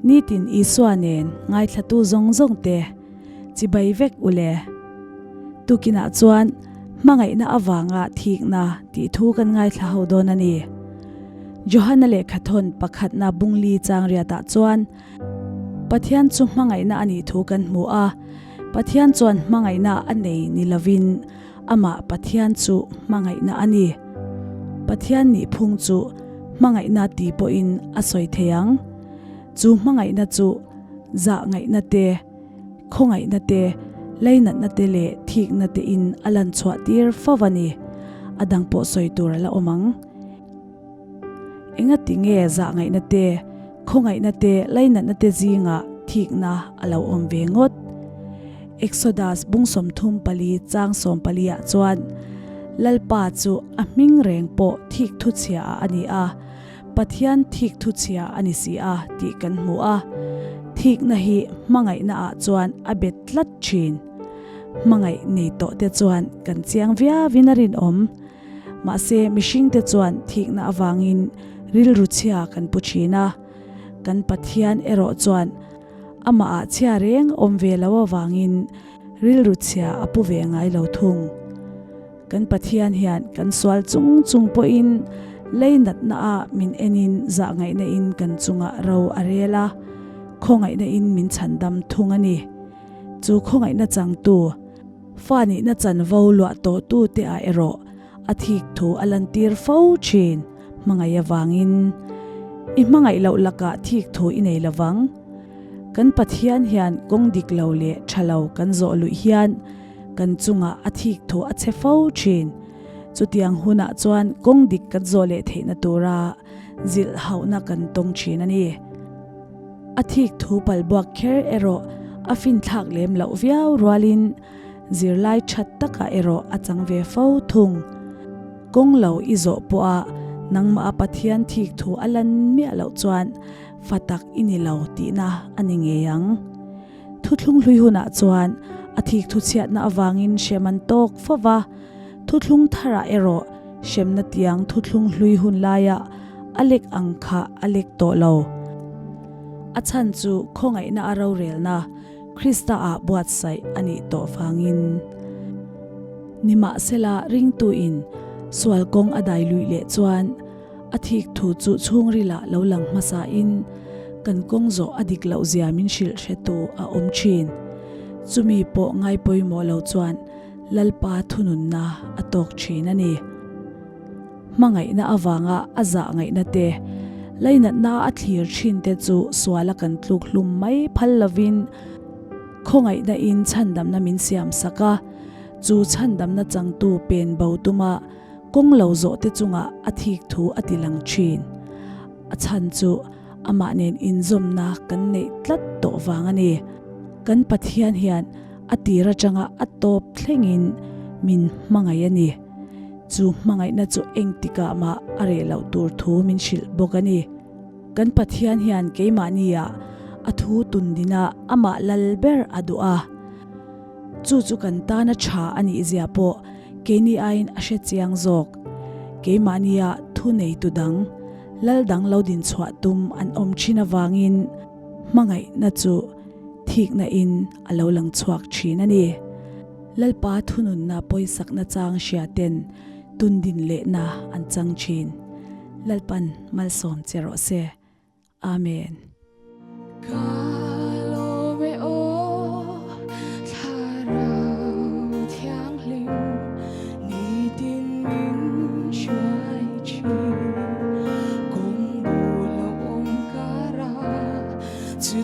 Nitin Isua nen ngaithlatu zawng zawng te chibai vek u le. Tukinah chuan hmangaihna avanga thikna tih thu kan ngaithla ho dawn a ni. Johana lehkhathawn pakhatna bungli chang riatah chuan Pathian chu hmangaihna a nih thu kan hmu a, Pathian chuan hmangaihna a nei ni lovin Amah Pathian chu hmangaihna a ni. Pathian nihphung chu hmangaihna ti pawhin a sawi thei ang. Chu hmangaihna chu zah ngaihna te, khawngaihna te, leinatna te leh thikna te in a lan chhuah tir fo a ni. A dang pawh sawi tur a la awm ang. Engati nge zah ngaihna te, khawngaihna te, leinatna te zingah thikna a lo awm ve ngawt? Exodus bung 34 chang 14 ah chuan Lalpa chu a hming reng pawh thik thuchhia ah a ni a, Pathian thik thuchhia a ni si a tih kan hmu a. Thikna hi hmangaihna ah chuan a bet tlat thin. Hmangaih nei tawh te chuan kan chiang viauin a rinawm. Mahse mihringte chuan thikna avangin rilru chhia kan pu thin a, kan Pathian erawh chuan amah ah chhia reng awm ve lo avangin rilru chhia a pu ve ngai lo thung. Kan Pathian hian kan sual chung chung pawhin lei natna ah min enin zahngaihna in kan chungah ro a rel a, khawngaihna in min chhandam thung a ni. Chu khawngaihna changtu, fa nihna chanvo luah tawhtu te ah erawh a thik thu a lantir fo thin. Hmangaih avangin i hmangaih loh lakah thik thu i nei lovang. Kan Pathian hian kawng dik lo leh tha lo kan zawh luih hian kan chungah a thik thu a chhe fo thin. Chutiang hunah chuan kawng dik kan zawh leh theihna tura zilh hauhna kan tawng thin a ni. A thik thu pal buak kher erawh a finthlak lem loh viau rualin zirlai that takah erawh a chang ve fo thung. Kawng lo i zawh pawha nangmah a Pathian thik thu a lan miah loh chuan fa tak i ni lo tihna a ni ngei ang. Thuthlung hlui hunah chuan a thik thu chhiatna avangin hrem an tawk fo va, thuthlung tharah erawh hremna tiang thuthlung hlui hun laia a lek ang kha a lek tawh lo. A chhan chu khawngaihna a rorelna Krista-ah buatsaih a nih tawh vangin. Nimahsela ringtuin sual kawng a dai luih leh chuan a thik thu chu chhungrilah lo lang hmasain kan kawng zawh a dik loh zia min hrilh hretu a awm thin. Chumi pawh ngai pawimawh lo chuan Lalpa thununna a tawk thin a ni. Hmangaihna avanga a zah ngaihna te, lainatna a thlir thin te chu suala kan tluk hlum mai phal lovin khawngaihna in chhandamna min siam sak a, chu chhandamna changtu pen bo tuma kawng lo zawh te chungah a thik thu a ti lang thin. A chhan chu amah nen inzawmna kan neih tlat tawh vang a ni. Kan Pathian hian a tir atanga a tawp thlengin min hmangaih a ni. Chu hmangaihna chu engtikah mah a reh loh tur thu min hrilh bawk a ni. Kan Pathian hian keimahniah a thu tun dina amah lal ber a duh a. Chu chu kan tana tha a nih zia pawh keini aiin a hre chiang zawk. Keimahnia thu neitu dang, lal dang lo din chhuah tum an awm thin avangin hmangaihna chu thikna in a lo lang chhuak thin a ni. Lalpa thununna pawisakna chang hria ten tundin lehna an chang thin. Lalpan malsawm che rawh se. Amen. Ka lawm e aw, Thlarau Thianghlim, nitin min hruai thin. Kawng bul a awm kar a, chu.